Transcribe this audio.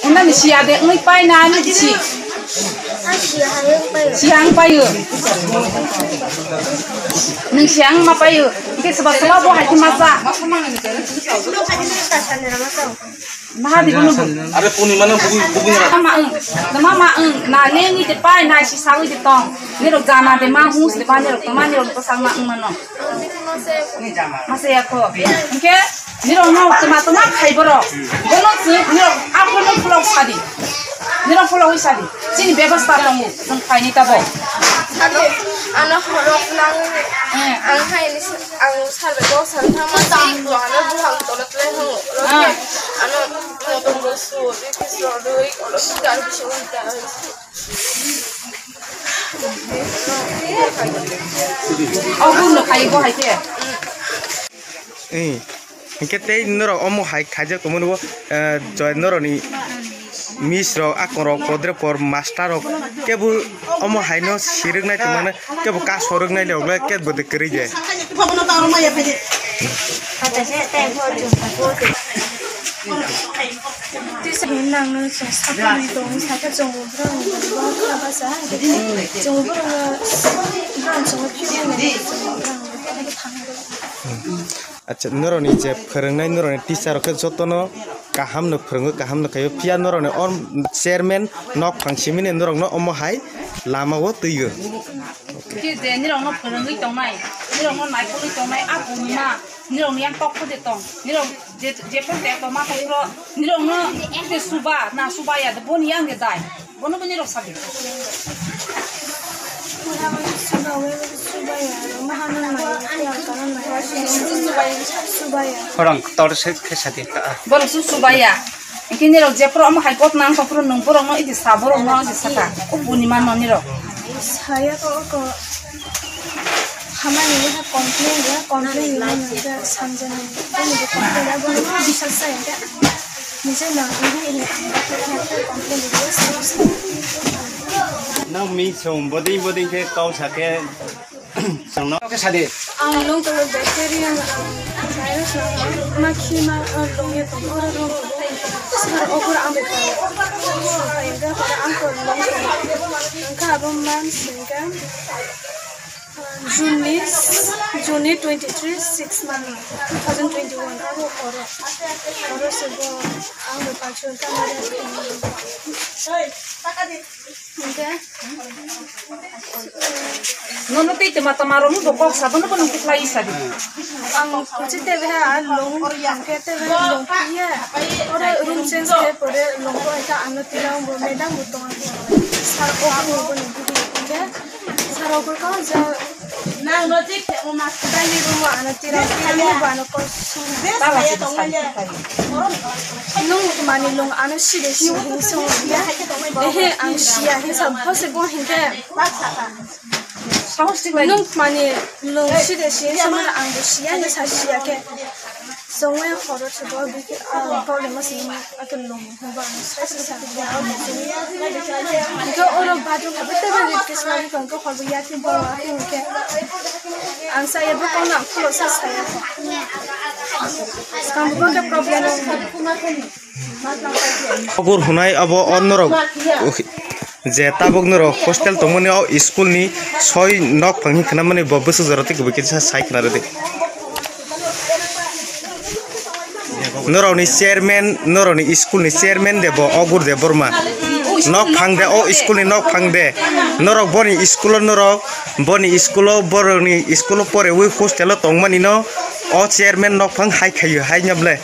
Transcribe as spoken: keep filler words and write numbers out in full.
Unda ni siya de, ungui pai na, ni si. Siya ang payo. Nung siya ang ma payo. Ke seba seba bo hai ke masa. Maha di gunu. Are puni mana bugi, bugi na. Mama ang, mama ang, na ne ni de pai na si sawi de tong. Ni rok jana de ma mus de ba ni rok ma ni rok to sang ma ang mano. Masa ya ko. Ke ni rok no tuma tuma khai boro. Bono si ni rok apo no vlog sadi. Ni rok vlog sadi. Sini bebas ta tongo. Jeng khai ni tabo. Sadi. Ano horok nang. Eh. Ang hai ni. Ang salbai kok salthama si buhano buhang tolot le hango. Ah. Ano motor mosu, ripis rodoi, olo si gar bisingo hita. Au buno khai bo hai ke. Eh. Hingke tei norok omo hai khaijak tongmani bo, eh, joy norokni miss rok, akon rok, podre por master rok kebo omo hai no siriknai tongmani kebo kaso rwknai le ogle kebo de kwrwi je. Tisa hinang no chwng sakani tong sakha chwng ubrang ubrang basa chwng ubrang ubrang chwng ubrang. Acha, norokni je phwrwngnai, norokni teacher rok khe jotono kaham no phwrwngo, kaham no khaio. Phiya norokni o chairman nok phang simini norokno omo hai lama o twigo. Khe je nirokno phwrwngwi tongnai, nirokno naikolwi tongnai, a bunima, nirokni yang tok khode tong, nirok je, je phone te tongma tongphro, nirokno te suba, na suba ya, boni yang de dai. Bono bini rok sabi. Khorang tor se khe sadi ta. Borok su subaya. Kini rok je pura omo hai kot nang to pura nung borok no idi sa borok no idi saka. O buni man no ni rok. Saya ko ko. Hamani ha complain ya, complain ni man ga samjani. Bini complain ya, bono bisa sa ya. Nang mi song boding boding khe kau sa khe songno khe sadi. Ang long to bacteria, ang virus na ma khi ma, ah, long ye to oro long to. Sar okur ang be pa. Ang ka para ang ko long to. Ang ka abo man sing ka. June ni, June ni twenty three, six month, two thousand twenty one, abo oro, oro se bo ang bo pachu ta mare. Hingke, nono tei tama tama rok bo kok sa, bono bono kitlai sa di. Ang kuchi tebe ha long, hingke tebe long piya, oro room change ke pore long ko eta ano tilang bo medang bo tong. Sar o bo bo ni hingke. Sarok ko ja nang no tik te o mas dai ni room ano tira ni ba no ko su. Nung mani long ano si de si hin so ya. Ehe ang si ya hin sa bo se bo hin ke. Nung mani long si de si hin so mani ang bo si ya hin sa si ya ke. Songwe horo chubo biki, ah, problem o sini ma ake long ba sai sai sa. Ko oro bathroom ko tebe ni kisma ni ko hor ya tin bo ake ke. Ang saya bo ko na ko sa saya. Skang ko ke problem. Ogur hunai abo onorok je tabuk norok hostel tongmani o school ni soi nok phangni khwnamani bo bwswk jora tei kubui kisa sai khwna rwdi. Norokni chairman, norokni school ni chairman de bo Ogur Debbarma. Nok phang de, o school ni nok phang de. Norok boni school o norok, boni school o borokni school o porewi hostel o tongmani no o chairman nok phang hai khaio, hai nyoble.